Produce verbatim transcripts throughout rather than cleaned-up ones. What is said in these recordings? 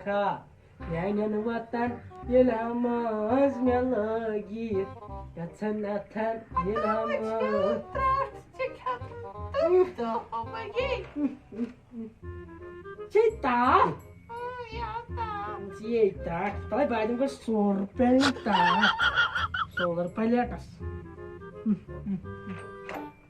آ، میانٮ۪ن وطن ییٚلہِ ہماز مےٚ لٲگِتھ گژھن اتھن ییٚلہِ ہماز۔ ترٛٹھ چھِ کھٮ۪تھ تہٕ دۄہ بگی۔ چے تاپھ۔ اۭں، یا تاپھ۔ چے ترٛٹھ۔ تَلے بہٕ دِمہٕ گۄڈٕ سورٕ پٮ۪لہِ تاپھ۔ سورٕ پلیٹس۔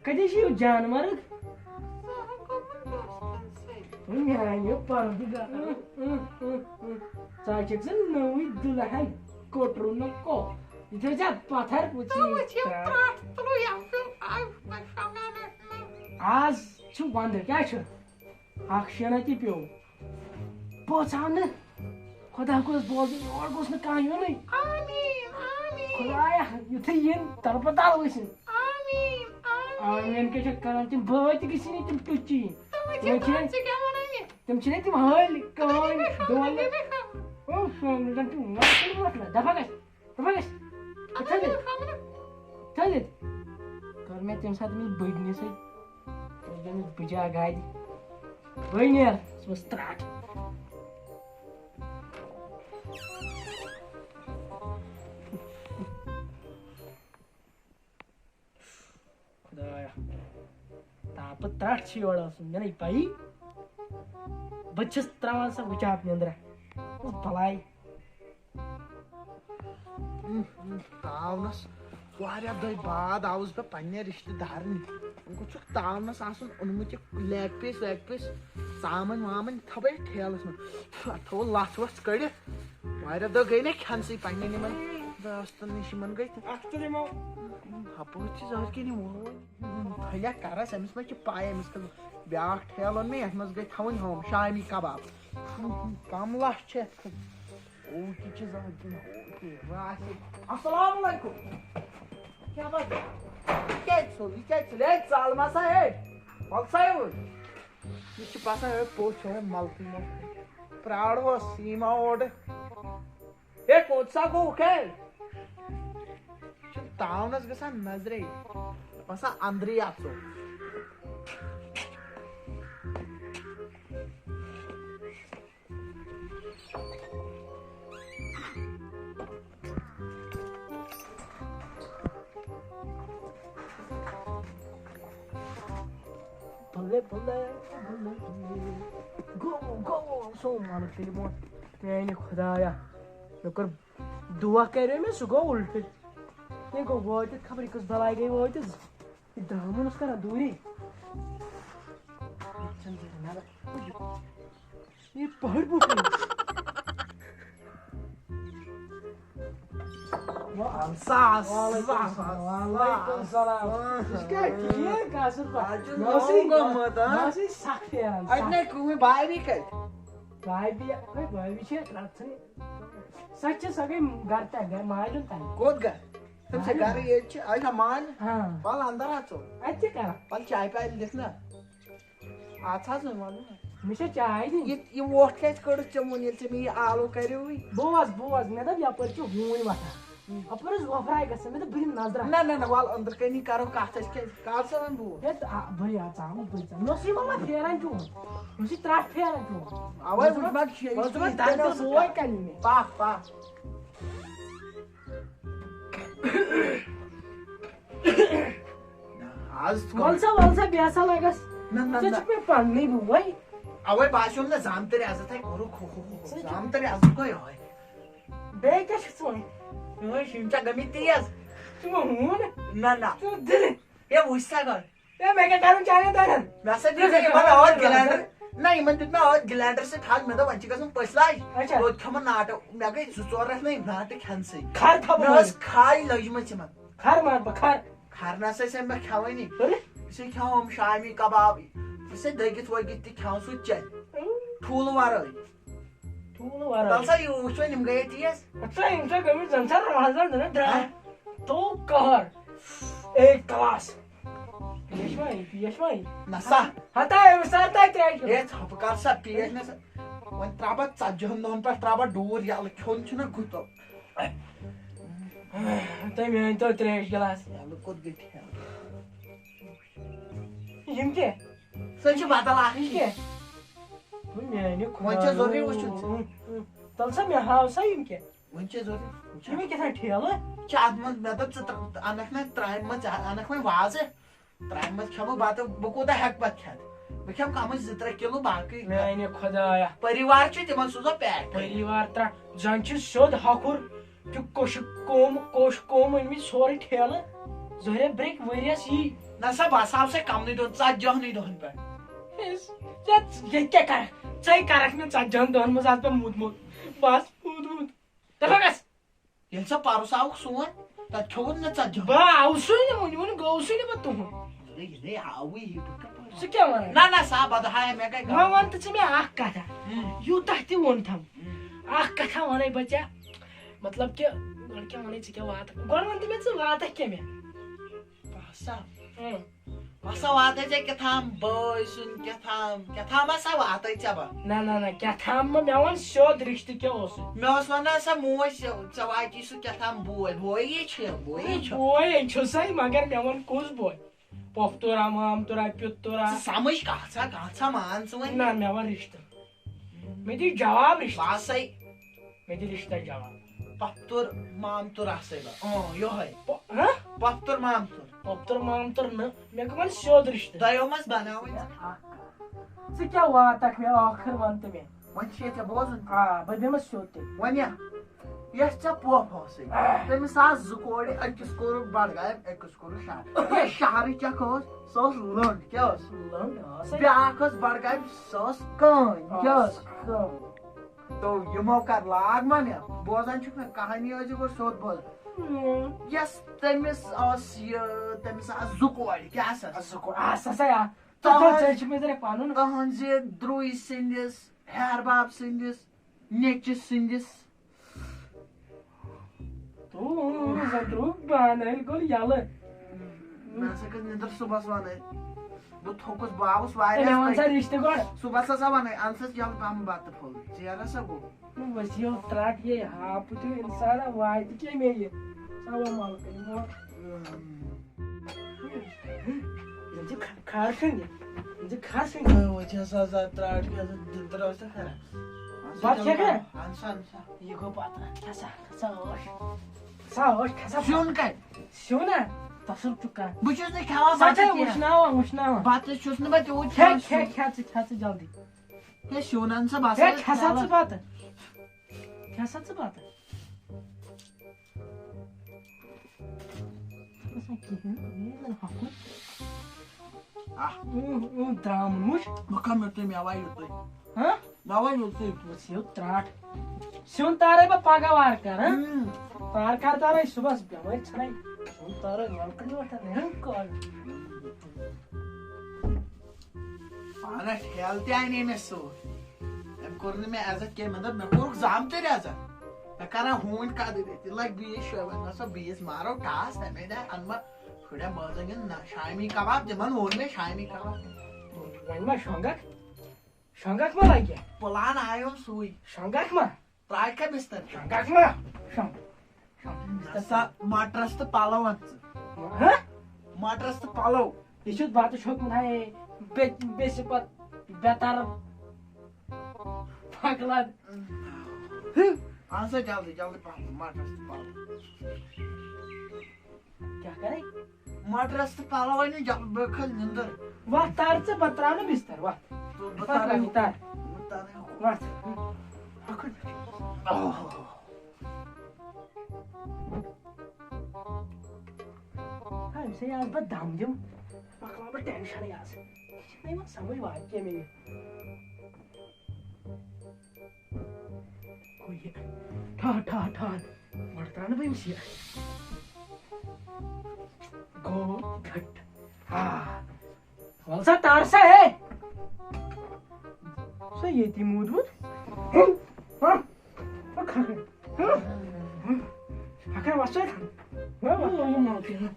کَتہِ چھِ یہِ جانوَر؟ سُہ ہا گوٚمُت دوستَن سۭتۍ۔ میٛانہِ پَردٕگار۔ ژٕ ہا چھَکھ سۄ نٔوٕے دُلہن کوٚٹرُن نہٕ کو۔ یہِ تھٲے ژےٚ پَتھر۔ ژٕ وٕچھ یِم ترٛٹھ تُلو یَم پیوٚو آز پَشپَنٛگانَس منٛز۔ آز چھُ وَندٕ، کیٛاہ چھُ؟ اَکھ شیٖنہ تہِ پیوٚو۔ پوٚژھ آو نہٕ۔ خۄدا گوٚژھ بوزُن، یور گوٚژھ نہٕ کانٛہہ یُنٕے۔ آمیٖن، آمیٖن۔ خۄدایا، یُتھُے یِن، تَلہٕ پَتہٕ تَلہٕ ؤسِن۔ آمیٖن، آمیٖن۔ آمیٖن کیٛاہ چھِ کَران؟ تِم بٲتۍ تہِ گٔژھِن یِن، تِم ٹُچی۔ تِم چھِ، تِم چھِنہٕ، ژٕ کیٛاہ وَنان یہِ؟ تِم چھِنہٕ تِم ہٲلۍ، کٲنۍ، ڈولہٕ۔ اوہ، سون زَن تِم وَتھ کٔرِتھ وَتھ نہ۔ دَپان گژھِ، دَپان گژھِ۔ تھٔدِتھ۔ تھٔدِتھ۔ کٔر مےٚ تَمہِ ساتہٕ تٔمِس بٔڈنہِ سۭتۍ۔ تٔمِس بٕجا گاڑِ۔ وۄنۍ نیر، سُہ اوس ترٛٹھ۔ خۄدایا، تاپہٕ ترٛٹھ چھِ یورٕ آسان، مےٚ نَے پَیی۔ بہٕ تہِ چھُس ترٛاوان سۄ وٕچاپ نیٚنٛدرا۔ بَلاے۔ اۭں، اۭں، تاونس واریاہ دۄہہِ بعد آوُس بہٕ پننہِ رشتہٕ دارن نِش۔ وۄنۍ چھُکھ تاونس آسُن اوٚنمُت یہِ لیگ پیٖس ویگ پیٖس، ژامن وامن تھاوے ٹھیلس منٛز۔ تھاوو لژھ وژھ کٔڑِتھ۔ واریاہ دۄہ گٔے مےٚ کھٮ۪نسٕے پننٮ۪ن یِمن دوستن نِش، یِمن گٔے تہٕ اکھ تہٕ دِمو۔ ہپٲرۍ چھِ زہر کِنۍ وٲنۍ۔ پھٔلیا کرس، أمِس ما چھِ پاے، أمِس کٔر بیٛاکھ ٹھیلہٕ اوٚن مےٚ، یتھ منٛز گٔے تھاوٕنۍ ہُم شامی کباب۔ کم لچھ چھِ یتھ کھٔتۍ۔ اوٗ، تہِ چھِ زہر کِنۍ ہُہ تہِ راسہِ۔ السلام علیکم۔ کیٛاہ بس؟ یہِ کیٛازِ ژوٚل؟ یہِ کیٛازِ ژوٚل؟ ہے، ژل ما سا، ہے۔ وَل سا یہِ وۄنۍ۔ یہِ چھِ باسان، ہے، پوٚژھ چھُ وۄنۍ ملکٕے منٛز۔ پرٛارہوس، یہِ ما اورٕ۔ ہے، کوٚت سا گوٚو، کَتہِ؟ چھُ تاونس گژھان نظرے۔ باسان، اندرٕے اژو۔ بلے، بلے، بلے، بلے۔ گوٚو، گوٚو، سون مالک تیٚلہِ برونٛٹھ۔ میانہِ خدایا، مےٚ کوٚر دُعا کریو مےٚ، سُہ گوٚو اُلٹہٕ۔ یہِ گوٚو وٲتِتھ، خبر یہِ کۄس بلاے گٔے وٲتِتھ۔ یہِ درٛامُن اوس کران دوٗرے۔ یہِ چھَنہٕ ضروٗرت، نہ، نہ۔ یہِ پہاڑ بوٗٹھ اوس۔ وعلیکم السلام۔ وعلیکم السلام۔ ژٕ چھُکھا ٹھیٖک، اَصٕل پٲٹھۍ؟ آز چھُ مےٚ اوسُے، نوٚو گوٚمُت، ہا؟ مےٚ اوسُے سَکھ پھیران، اَتہِ سَکھ۔ نے کٕہٕنۍ بھابھی کَتہِ؟ بھابھی، ہے، بھابھی چھےٚ رَژھٕے۔ سۄ چھِ، سۄ گٔے گَرٕ تہِ، گَرِ ماجہِ ہُنٛد تَمہِ۔ کوٚت گَرٕ؟ تٔمۍ چھِ گَرٕ ییٚتہِ چھِ، اَتہِ چھا ماجہِ؟ ہاں۔ وَلہٕ اَندَر اَژو۔ اَتہِ کیٛاہ کَران؟ وَلہٕ چایہِ پیالہِ دِکھ نا۔ اَتھ حظ وۄنۍ وَنُن۔ مےٚ چھےٚ چاے دِنۍ۔ یہِ، یہِ وۄٹھ کیٛازِ کٔڑٕتھ ژےٚ وۄنۍ، ییٚلہِ ژےٚ مےٚ یہِ آلو کَریوٕے؟ بوز، بوز، مےٚ دوٚپ یَپٲرۍ چھُ ہوٗنۍ وۄتھان۔ ہُم۔ اَپٲرۍ اوس وۄپھراے گژھان، مےٚ دوٚپ بہٕ دِمہٕ نظرا۔ نہ، نہ، نہ، وَلہٕ أنٛدرٕ کَنی کَرو کَتھ أسۍ، کیٛازِ کَر ژٕ وۄنۍ بوز؟ ہے، تہٕ آ، بٔے آ، ژامُت بٔے ژامُت۔ مےٚ اوس یہِ مطلب پھیران چون۔ مےٚ اوس یہِ ترٛٹھ پھیران چون۔ اَوَے مےٚ دوٚپ، وٕچھ مےٚ، یہِ مےٚ اوس چھُ دوٚپمَس یِتھ کٔنۍ دَنٛدَس اوس وۄنۍ کَنہِ مےٚ۔ پَکھ، پَکھ۔ آز وَل سا، وَل سا، بیٚہہ سا لَگَس۔ نہ، نہ، ژےٚ نہ۔ چھُکھ مےٚ پَننُے بوے۔ اَوَے باسیوم نہ زامتٕرۍ عزت ہے کوٚرُکھ ہُہ، ہُہ، ہُہ، ہُہ۔ ژٕ چھُکھ زامتٕرۍ عزت گوٚو یِہوٚے۔ بیٚیہِ کیٛاہ چھُکھ ژٕ وَنان؟ یِہوٚے چھِ، یِم چھا گٔمٕتۍ تیز؟ ژٕ مہ ہوٗن۔ نہ، نہ۔ ژٕ دِلہِ۔ ہے، وٕچھ سا گۄڈٕ۔ ہے، مےٚ کیٛاہ کَرُن چانٮ۪ن دَنٛدَن؟ مےٚ ہسا دیُت مےٚ یِمَن ٲدۍ گِلینڈَر۔ نہ، یِمَن دیُت مےٚ ٲدۍ گِلینڈَر سۭتۍ حق۔ مےٚ دوٚپ، وۄنۍ چھِ گژھُن پٔژھۍ لاج۔ اچھا۔ توتہِ کھٮ۪مہٕ ناٹہٕ۔ مےٚ گٔے زٕ ژور رٮ۪تھ نہٕ یِم ناٹہٕ کھٮ۪نسٕے۔ کھر تھاو بہٕ مےٚ ٲس ؤنِتھ۔ کھاے لٔجمٕژ یِمَن۔ کھر مار بہٕ، کھر۔ کھر نہ سا چھِ مےٚ کھٮ۪وٲنی۔ اَرے۔ بہٕ چھُسے کھٮ۪وان یِم شامی کباب۔ بہٕ چھُسے دٔگِتھ ؤگِتھ تہِ کھٮ۪وان سُہ تہِ چٮ۪تھ۔ اۭں۔ ٹھوٗلہٕ وَرٲے۔ ٹھوٗلہٕ وَرٲے۔ تَلہٕ سا یہِ وٕچھ وۄنۍ یِم گٔیے تیز۔ اَتھ چھا یِم چھا گٔمٕتۍ زَن چھا رازَن زَن درٛاے۔ ہہ؟ تو قہر۔ A class. پیش وۄنۍ، پیش وۄنۍ۔ نہ سا۔ ہتا أمِس سا تۄہہِ ترٛایہِ۔ ہے ژھۄپہٕ کر سا پیش نہ سا۔ وۄنۍ ترٛاو بہٕ ژتجی ہن دۄہن پٮ۪ٹھ ترٛاو بہٕ ڈوٗر یَلہٕ، کھیوٚن چھُنہ گُتُل۔ تۄہہِ میٛٲنۍ تو ترٛیش گِلاس۔ یَلہٕ کوٚت گٔے ٹھیلہٕ؟ یِم کیٛاہ؟ سۄ چھِ بدل اکھ یِم چیٖز۔ کیٛاہ؟ میانہِ وۄنۍ چھا ضروٗری خۄدایو۔ وٕچھُن ژےٚ؟ تَلہٕ سا مےٚ ہاو سا یِم کیٛاہ؟ وۄنۍ چھا ضروٗری؟ یِم کیٛاہ تھان ٹھیلہٕ؟ چھِ اَتھ منٛز، مےٚ دوٚپ، ژٕ ترٛ-، اَنَکھ نہ ترٛامہِ منٛز، ژٕ اَنَکھ وۄنۍ وازٕ۔ ترٛامہِ منٛز کھٮ۪مہٕ بَتہٕ، بہٕ کوٗتاہ ہٮ۪کہٕ پَتہٕ کھٮ۪تھ؟ بہٕ کھٮ۪مہٕ کَمٕے زٕ ترٛےٚ کِلوٗ، باقٕے میانہِ خۄدایا۔ پٔریوار چھُ، تِمَن سوزو پیک۔ پٔریوار ترٛا-، زَن چھُ سیوٚد ہۄکھُر۔ تہِ کوٚش کوم، کوٚش کوم أنۍ مٕتۍ سورُے ٹھیلہٕ۔ زہریا برٛیک ؤریَس یی۔ نہ سا، بہٕ ہسا آو سا کمنٕے دۄہن، ژتجی ہنٕے دۄہن پٮ۪ٹھ۔ ہے، ژےٚ، ییٚتہِ کیٛاہ کرکھ؟ ژَے کرکھ مےٚ ژتجی ہن دۄہن منٛز آز بہٕ موٗدمُت۔ بس موٗدمُت۔ دَپان گژھ۔ ییٚلہِ ژےٚ پرُس آوُکھ سون، تتہِ کھیوٚوُتھ مےٚ ژتجی ہن۔ بہٕ آوسُے نہٕ وُنہِ، وُنہِ گوٚوسُے نہٕ بہٕ تُہُنٛد۔ ییٚلے، ییٚلے آوٕے یہِ، بہٕ کتھ پٲٹھۍ ژٕ کیٛاہ وَنان؟ نہ، نہ، سا بدہاے مےٚ گٔے وۄنۍ غلط۔ وَن تہٕ ژٕ مےٚ اکھ کتھا۔ ہُم۔ یوٗتاہ تہِ ووٚن تھم۔ ہُم۔ اکھ کتھا وَنے بہٕ ژےٚ۔ مطلب کہِ گۄڈٕ کیٛاہ وَنَے ژٕ کیٛاہ واتَکھ؟ گۄڈٕ وَن تہٕ مےٚ ژٕ واتَکھ کیٛاہ مےٚ؟ بہٕ ہسا، اۭں۔ بہٕ ہسا واتَے ژےٚ کیٛاہ تام بٲے سُنٛد کیٛاہ تام، کیٛاہ تام ہسا واتَے ژےٚ بہٕ۔ نہ، نہ، نہ، کیٛاہ تام مہ، مےٚ وَن سیوٚد رِشتہٕ کیٛاہ اوسُے؟ مےٚ اوس وَنان سا موج، ژےٚ واتی سُہ کیٛاہ تام بوے، بوے یے چھِ، بوے یے چھِ۔ بوے ہے چھُسَے، مگر مےٚ وَن کُس بوے؟ پۄپھتُرا، مامتُرا، پیُتُرا۔ ژٕ سمجھ کَتھ سا، کَتھ سا مان ژٕ وۄنۍ۔ نہ، مےٚ وَن رِشتہٕ۔ مےٚ دِ جواب رِشتہٕ۔ باسے۔ مےٚ دِ رِشتَس جواب۔ پۄپھتُر مامتُر آسے بہٕ۔ اۭں، یِہوٚے۔ پۄ-، ہہ؟ پۄپھتُر مامتُر۔ پۄپھتُر مامتُر نہٕ، مےٚ کَمَن سیوٚد رِشتہٕ۔ دۄیو منٛز بناوٕنۍ ژٕ۔ ژٕ کیٛاہ واتَکھ مےٚ ٲخٕر وَن تہٕ مےٚ؟ وۄنۍ چھِ ییٚتہِ بوزُن۔ آ، بہٕ دِمَس سیوٚد تیٚلہِ۔ وۄنۍ یا، یۄس ژےٚ پۄپھ ٲسٕے، تٔمِس آسہٕ زٕ کورِ، أکِس کوٚرُکھ بڈگامہِ، أکِس کوٚرُکھ شہر۔ یہِ شہرٕچ کیٛاہ کٲم ٲس؟ سۄ ٲس لٔنٛڈ، کیٛاہ ٲس؟ لٔنٛڈ ٲس۔ بیٛاکھ ٲس بڈگامہِ، سۄ ٲس کٲنۍ، کیٛاہ ٲس؟ ٲس کٲنۍ۔ تو یِمو کر لاگ ما مےٚ؟ بوزان چھُکھ نا، کہانی ٲسۍ زِ گۄڈٕ سیوٚد بوز۔ اۭں۔ یۄس تٔمِس ٲس یہِ، تٔمِس آسہٕ زٕ کورِ، کیٛاہ آسَس؟ زٕ کورِ، آسَس ہا۔ تہنٛز، ژٕ چھُکھ مےٚ ذرا پَنُن۔ تہنٛزِ درٛوے سٕنٛدِس، ہیہَر باب سٕنٛدِس، نیٚچِس سٕنٛدِس۔ تو زَن ترٛووُکھ بانہٕ، ألۍ کوٚر یَلہٕ۔ مےٚ ہسا کٔر نِندٕر صُبحَس وَنَے۔ بہٕ تھوٚکُس، بہٕ آوُس واریاہ مےٚ وَن سا پھَلہِ۔ رِشتہٕ گۄڈٕ۔ صُبحَس ہسا وَنَے، اَن سا جلد پَہَم بَتہٕ پھوٚل۔ ژیر ہسا گوٚو۔ وسیو ترٛٹھ یے ہاپہٕ دیُن اِنسانَ واتہِ کیٛاہ مےٚ یہِ؟ سلام علیکُم۔ یِم چھِ کھا-، کھار کھٔنٛڈۍ۔ یِم چھِ کھار کھٔنٛڈۍ۔ اے، وۄنۍ چھِ آسان زیادٕ ترٛاٹ کیٛاہ سا دِل ترٛاو سا خراب۔ بَتہٕ کھیٚکھ نا؟ اَہَن سا، اَہَن سا۔ یہِ گوٚو پَتہٕ۔ کھسا، کھسا ٲش۔ کھسا ٲش، کھسا۔ سیُن کَتہِ؟ سیُن ہا؟ تصرُف چھُکھ کران۔ بہٕ چھُس نہٕ کھٮ۪وان سۄ بَتہٕ چھےٚ کینٛہہ۔ وٕچھناوان، وٕچھناوان۔ بَتہٕ چھُس نہٕ بہٕ تیوٗت کھےٚ، کھٮ۪وان۔ کھےٚ، کھےٚ ژٕ، کھےٚ ژٕ جلدی۔ ہے، سیُن اَن سا، بہٕ ہسا ہے، کھےٚ سا ژٕ کھٮ۪وان۔ بَتہٕ۔ کھےٚ سا ژٕ بَتہٕ۔ ژٕ کھےٚ سا کِہیٖنۍ، یہِ زَن ہۄکھُن۔ آہ۔ اۭں، اۭں، درٛامُن وٕچھ۔ بہٕ کھٮ۪مہٕ یُتُے، مےٚ وایہِ یُتُے۔ ہہ؟ مےٚ وایہِ یُتُے۔ وۄنۍ سیوٚد ترٛٹھ۔ سیُن تارَے بہٕ پَگاہ وارٕ کارٕ، ہہ؟ اۭں۔ وارٕ کارٕ تارَے صُبحَس، بٮ۪مٲرۍ ژھَنَے۔ سیُن تارَے لَڑکہٕ یوت، نہ ہٮ۪نٛگ کالہِ۔ پانس ٹھیلہٕ تہِ انے مےٚ سۭتۍ۔ أمۍ کوٚر نہٕ مےٚ عزت کینٛہہ۔ مےٚ دوٚپ، مےٚ کوٚرُکھ زامتٕرۍ عزت۔ مےٚ کران ہوٗنۍ قدٕر ییٚتہِ۔ لگہِ بیٚیِس شوبس، مےٚ سا بیٚیِس مارو ٹاس، تَمے دۄہ اَنہٕ بہٕ ہُرٮ۪ن بٲژن ہُنٛد نہ-، شامی کباب، تِمن ووٚن مےٚ شامی کباب۔ وۄنۍ ما شۄنٛگکھ؟ شۄنٛگکھ ما لگہِ؟ پلان آیوم سُے۔ شۄنٛگکھ ما؟ ترٛاوکھا بستر؟ شۄنٛگکھ ما؟ شۄنٛگ۔ شۄنٛگ۔ ہسا مٹرس تہٕ پلو اَن ژٕ۔ ہہ؟ مٹرس تہٕ پلو۔ یہِ چھُ بتہٕ چھوٚکمُت، ہے، بے-، بے صفت، بے طرف، پگلن۔ اَن سا جلدی، جلدی پہم، مٹرس تہٕ پلو۔ کیٛاہ کرے؟ مٹرس تہٕ پلو أنِو جلدی، بہٕ کھٔژ نِندٕر۔ وۄتھ تر ژٕ، بہٕ ترٛاونہٕ بستر، وۄتھ۔ تہٕ بہٕ وۄتھ ترٕ، وۄتھ تر۔ بہٕ ترٕ۔ وۄتھ۔ ہا، أمِس ہے آز بہٕ دم دِم، مۄکلاو بہٕ ٹینشنٕے آز۔ یہِ چھُنہٕ یِوان سمجھ واتہِ کینٛہہ مےٚ یہِ۔ گوٚو یہِ۔ ٹھہر، ٹھہر، ٹھہر۔ گۄڈٕ ترٛاونہٕ بہٕ أمِس یہِ۔ گوٚو گھٹ۔ آ۔ وَل سا، تار سا، ہے۔ سُہ ییٚتی موٗدمُت۔ ہہ؟ ہہ؟ ہہ؟ کھکھٕر۔ ہہ؟ ہہ؟ کھکھٕر وَسٲے۔ ہہ؟ وَل، وَل، وَل، وَل۔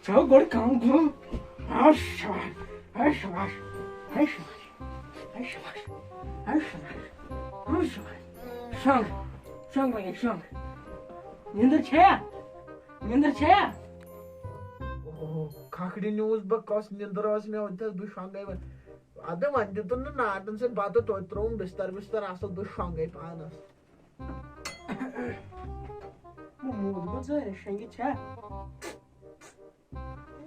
ژٕ ہاو گۄڈٕ کَم کَرُن۔ ہہ، شاباش۔ ہہ، شاباش۔ ہہ، شاباش۔ ہہ، شاباش۔ ہہ، شاباش۔ ہہ، شاباش۔ شۄنٛگ۔ شۄنٛگ وۄنۍ، شۄنٛگ۔ نیٚنٛدٕر چھےٚ؟ نیٚنٛدٕر چھےٚ؟ اوہ، کھکھرِ نیوٗس بہٕ، کۄس نیٚنٛدٕر ٲس مےٚ، وۄنۍ تھٲوٕس بہٕ شۄنٛگے وۄنۍ۔ اَدٕ وۄنۍ دیُتُن نہٕ ناٹَن سۭتۍ بَتہٕ، توتہِ ترٛووُم بِستَر وِستَر اَصٕل پٲٹھۍ شۄنٛگَے پانَس۔ موٗد گوٚو ژٕ شۄنٛگِتھ چھا؟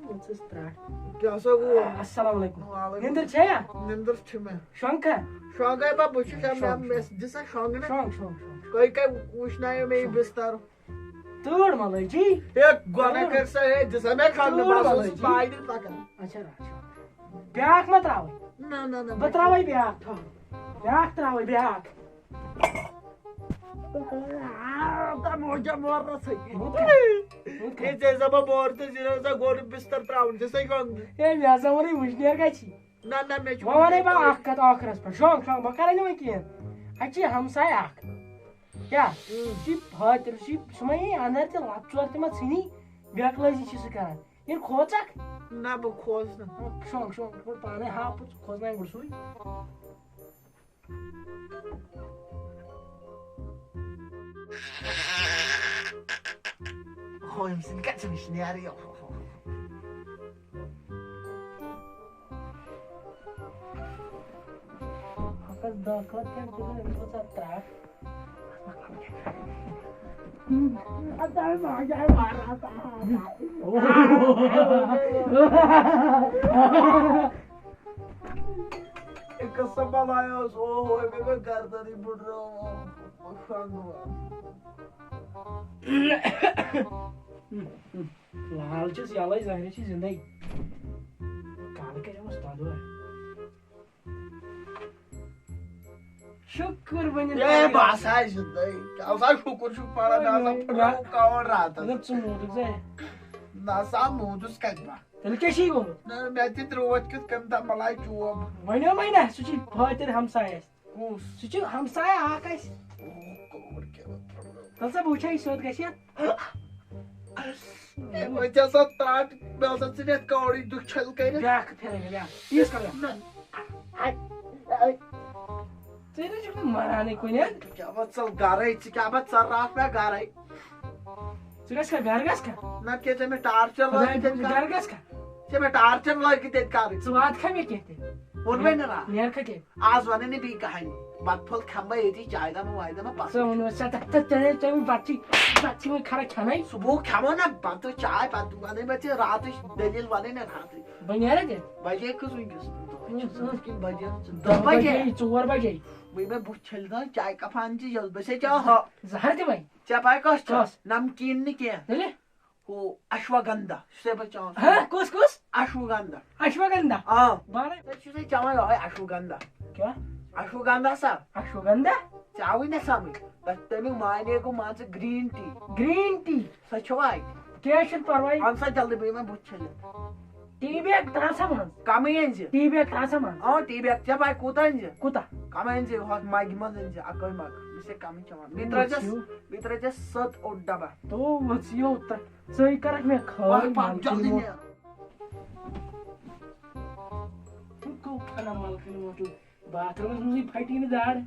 ژٕ ژٕ ترٛٹھ۔ کیٛاہ سا گوٚو؟ السلام علیکم۔ وعلیکم۔ نیٚنٛدٕر چھےٚ یا؟ نیٚنٛدٕر چھِ مےٚ۔ شۄنٛگ کھا؟ شۄنٛگے بہٕ، بہٕ چھُس شۄنٛگ، مےٚ، شۄنٛگ۔ مےٚ دِ سا شۄنٛگنہٕ۔ شۄنٛگ، شۄنٛگ، شۄنٛگ۔ تُہۍ کَتہِ وٕچھنایو مےٚ یہِ شۄنٛگ۔ بِستَر؟ تۭر ما لٔجی؟ ہے، گۄناہ تۭر۔ کر سا، ہے، دِ سا مےٚ کھنٛڈ، تۭر بہٕ ما ہسا لٔجی؟ چھُس پایدٔلۍ پکان۔ اچھا، اچھا۔ بیٛاکھ ما ترٛاوَے؟ نہ، نہ، نہ، بہٕ ترٛاوَے بیٛاکھ تھَو۔ بیٛاکھ ترٛاوَے، بیٛاکھ۔ تَمہِ موجہ مورنَس سۭتۍ۔ ہُتھ کَن۔ ہُتھ کَن۔ ہے، ژےٚ زَبا مور تہٕ زِنہٕ سا گۄڈٕ بِستَر ترٛاوُن، ژےٚ سا گۄنٛدٕ۔ ہے، مےٚ ہسا ووٚنُے وٕشنیر گژھی۔ نہ، نہ، مےٚ چھُ وۄنۍ وَنَے بہٕ اَکھ کَتھ ٲخرَس پٮ۪ٹھ۔ شۄنٛگ، شۄنٛگ، بہٕ کَرَے نہٕ وۄنۍ کِہیٖنۍ۔ اَتہِ چھِ ہمساے اَکھ۔ کیٛاہ؟ اۭں۔ سُہ چھُ فٲطر، سُہ چھُ، سُہ ما یی اَندَر تہِ لَتہٕ ژور تہِ ما ژھٕنی؟ بیکلٲزی چھِ سُہ کَران۔ ییٚلہِ کھوژَکھ۔ نہ، بہٕ کھوژ نہٕ۔ شۄنٛگ، شۄنٛگ، ژٕ پَتہٕ پانَے ہاو، پَتہٕ ژٕ کھوژناوِ گۄڈٕ سُے۔ ہُمۍ سٕنٛدۍ کَتہِ چھِ وٕشنیر یہِ؟ ہَتَس دَہ کَتھ کیٛاہ چھِ أمِس گژھان ترٛٹھ؟ قسم بلایا اوس، او ہو، مےٚ گوٚو گردنٕے بٕڈرٲو، او، او، شۄنٛگہٕ وۄنۍ۔ لال چھُس یَلَے، زہرِ چھِ زِندَے۔ کالہٕ کَرِ اوس دۄدٕ وۄنۍ۔ شُکُر وۄنۍ اے، خۄدایَس۔ بہٕ ہسا آیہِ زِندَے۔ ژےٚ ہسا شُکُر چھُکھ پَران، مےٚ ہسا نہ۔ پھٕٹرٲو کاوَڑ راتَس۔ مطلب، ژٕ موٗدُکھ زَے۔ نہ سا، موٗدُس کَتہِ بہٕ؟ تیٚلہِ کیٛاہ چھِ یہِ گوٚمُت؟ نہ، مےٚ تہِ ترٛوو اَتہِ کیُتھ کٔمۍ تام بَلاے چوب۔ وَنیو مَے نہ، سُہ چھُ فٲطر ہمساے اَسہِ۔ کُس؟ سُہ چھُ ہمساے اَکھ اَسہِ۔ اوہ، کوٚر کیٛاہ وۄنۍ پھٕٹرٲو؟ تَلہٕ سا بہٕ وٕچھے یہِ سیوٚد گژھِ یا۔ اے، وۄنۍ ژےٚ سا ترٛٹھ، مےٚ ہسا ژٕ نِتھ کاوڑٕے دُکھ چھٔلۍ کٔرِتھ۔ بیٛاکھ پھِرَے مےٚ، بیٛاکھ۔ تیٖژ کَر بیٛاکھ۔ نہ۔ ژٕ نہ چھُکھ نہٕ مَرانٕے کُنہِ۔ کیٛاہ وۄنۍ ژَل گَرَے، ژٕ کیٛاہ وۄنۍ ژَل راتھ مےٚ گَرَے۔ ژٕ گژھ کھا گَرٕ گژھ کھا؟ نہ کیٛاہ ژےٚ مےٚ ٹارچَر خۄداے لٲگِتھ تیٚلہِ گَرٕ کَرُن؟ گژھ کھا؟ ژےٚ مےٚ ٹارچَر لٲگِتھ تیٚلہِ کَرٕنۍ۔ ژٕ واتہٕ کھا مےٚ کینٛہہ تہِ؟ ووٚن مےٚ نہ راتھ۔ نیر کھا کینٛہہ؟ آز وَنَے نہٕ بیٚیہِ کٕہٕنۍ۔ بَتہٕ پھوٚل کھٮ۪مہٕ بہٕ ییٚتی، چاے دامہٕ واے دامہٕ بَس۔ ژٕ ووٚن مےٚ، ژےٚ، ژےٚ، ژےٚ، ژےٚ، ژےٚ بَتہٕ چھی، بَتہٕ چھی وۄنۍ کھَرا کھٮ۪نَے۔ صُبحُک کھٮ۪مو نہ بَتہٕ چاے، پَتہٕ وَنَے بہٕ ژےٚ راتٕچ دٔلیٖل وَنَے نہ راتٕچ۔ بہٕ نیرا تیٚلہِ؟ بَجے کٔژ وٕنکیٚس؟ دَہ بَجے۔ ژٕ کِنہٕ بَجے؟ دَہ بَجے، ژور بَجے۔ وۄنۍ مےٚ بُتھ چھٔلۍ دان، چاے کَپ اَن ژٕ، یۄس بہٕ ژےٚ چاہا۔ زَہر تہِ وۄنۍ؟ ژےٚ پَے کۄس چھےٚ؟ کۄس؟ نَمکیٖن نہٕ کینٛہہ۔ تیٚلہِ؟ ہُہ اشواگندا، چھُسے بہٕ چٮ۪وان سُہ۔ ہا، کُس، کُس؟ اشواگندا۔ اشواگندا؟ آ۔ بَڑٕ۔ ژٕ چھُسے چٮ۪وان یِہوٚے اشواگندا۔ کیٛاہ؟ اشواگندا سا۔ اشواگندا؟ ژےٚ آوٕے نہ سمجھ؟ تَتھ تَمیُک معنی گوٚو مان ژٕ green tea۔ Green tea؟ سۄ چھو اَتہِ۔ کینٛہہ چھُنہٕ پَرواے۔ اَن سا جلدی، بہٕ یِمَے بُتھ چھٔلِتھ۔ Tea bag ترٛاو سا منٛز۔ کَمٕے أنۍ زِ۔ Tea bag ترٛاو سا منٛز۔ آ، tea bag، ژےٚ پَے کوٗتاہ أنۍ زِ؟ کوٗتاہ؟ کَمٕے أنۍ زِ، ہۄتھ مَگہِ منٛز أنۍ زِ، اَکٲے مَگ۔ بہٕ چھُسے کَمٕے چٮ۪وان۔ بیٚیہِ ترٛٲے زٮ۪س، بیٚیہِ ترٛٲے زٮ۪س سٔت اوٚڑ ڈَبہ۔ تو وۄنۍ ژٕ یوت ترٛ-، ژٕے کَرَکھ مےٚ خٲلۍ پَکھ، پَکھ مَلکِنۍ جلدی ووت۔ نیر۔ ہُہ گوٚو کھَنا مَلکِنۍ ووت، باتھ روٗمَس منٛزٕے پھَٹی نہٕ دارِ۔